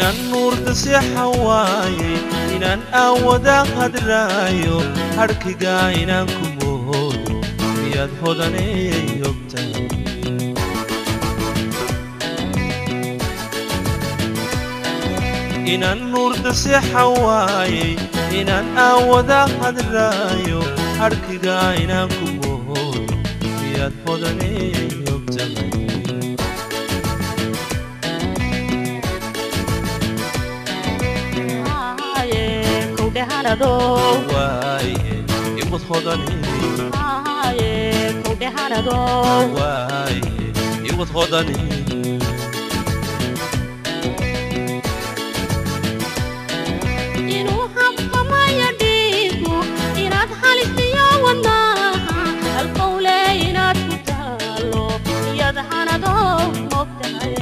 Inaan nuurta seexa waayey, inaan aawada hadraayo, harkiga inaan ku moodo, miyaad hodaney ogtahay? Inaan nuurta seexa waayey, inaan aawada hadraayo, harkiga inaan ku moodo, miyaad hodaney ogtahay? Waaye iwad hodaney, waaye iwad hodaney. Inuu habqamaya dhiigu, inaad halistiyo wadnaha halqowle inaad ku taalo, miyaad hanadow mogtahay?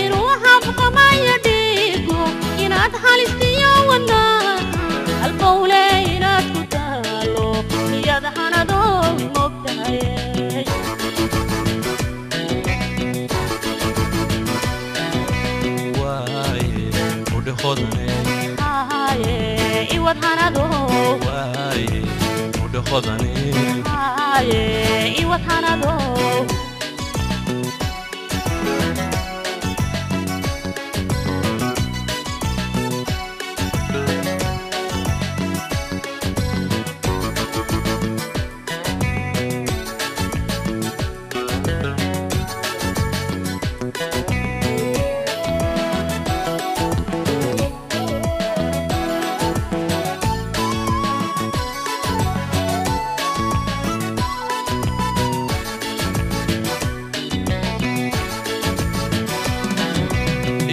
Inuu habqamaya dhiigu, inaad halistiyo wadnaha halqowle inaad ku taalo, miyaad hanadow mogtahay? Waaye udhe hodaney, Haye iwad hanadow, waaye udhe hodaney, haye iwad hanadow.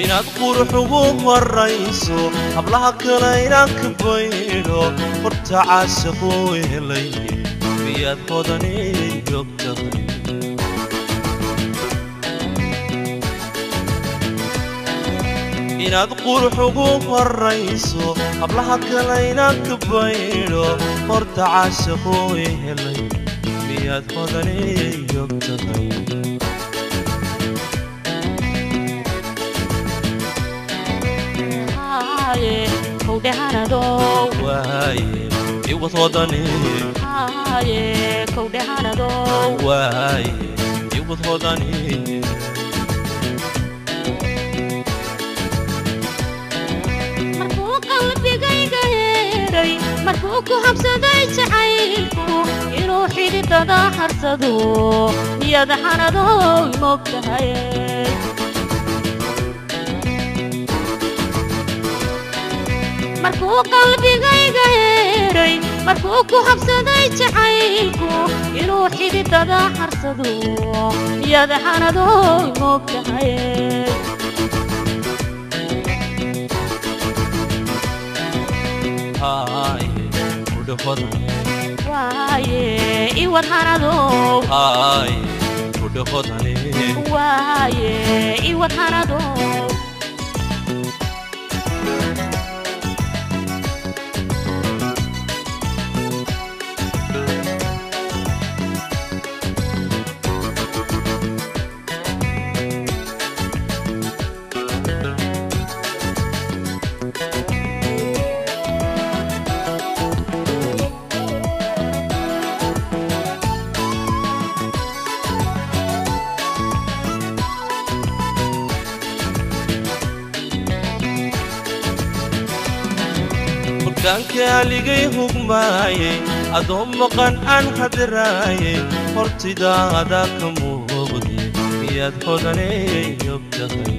Inaad qurux ugu horayso hablaha kale, inaan ka baydho horta caashaquu helay, miyaad hodaney ogtahay? Inaad qurux ugu horayso hablaha kale, inaan ka baydho horta caashaquu helay, miyaad hodaney ogtahay? Haye kowdhehanadow, waaye iwad hodaney, haye kowdhehanadow, waaye iwad hodaney. Markuu qalbigayga heeray, markuu ku habsaday jacaylku, inuu xididada harsado, miyaad xanadow mogtahay? Markuu qalbigayga heeray, markuu ku habsaday jacaylku, inuu xididada harsado, miyaad xanadow mogtahay? Haye udhe hodaney, Waaye iwad hanadow, haye udhe hodaney, waaye iwad hanadow. Markaan kaaligay hugmaayey, adoo maqan aan hadraayey, hortidaada ka muuqde, miyaad hodaney ogtahay?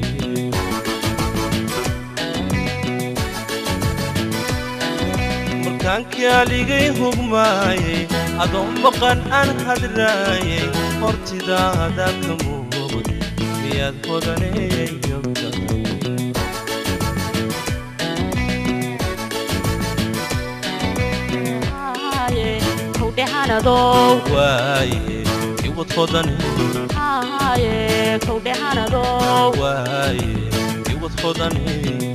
Markaan kaaligay hugmaayey, adoo maqan aan hadraayey, hortidaada ka muuqde, miyaad hodaney ogtahay? Haye kowdhehanadow, Waaye iwad hodaney, haye kowdhehanadow, waaye iwad hodaney.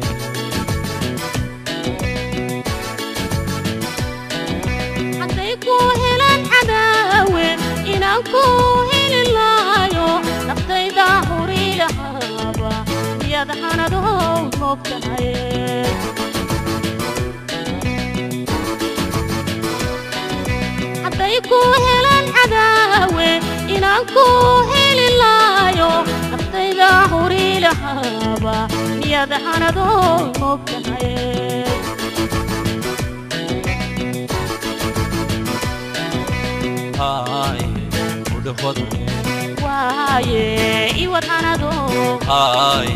Hadday ku helaan cadaawe, inaan ku heli lahayo. Hanadow moogtahay? Hadday ku helaan cadaawe, inaan ku heli laayo naftayda huri lahaaba, miyaad hanadow moogtahay? Haye, kudhe hodane. Waaye, iwad hanadow. Haye,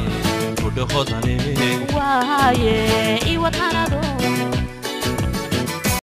kudhe hodane. Waaye, iwad hanadow.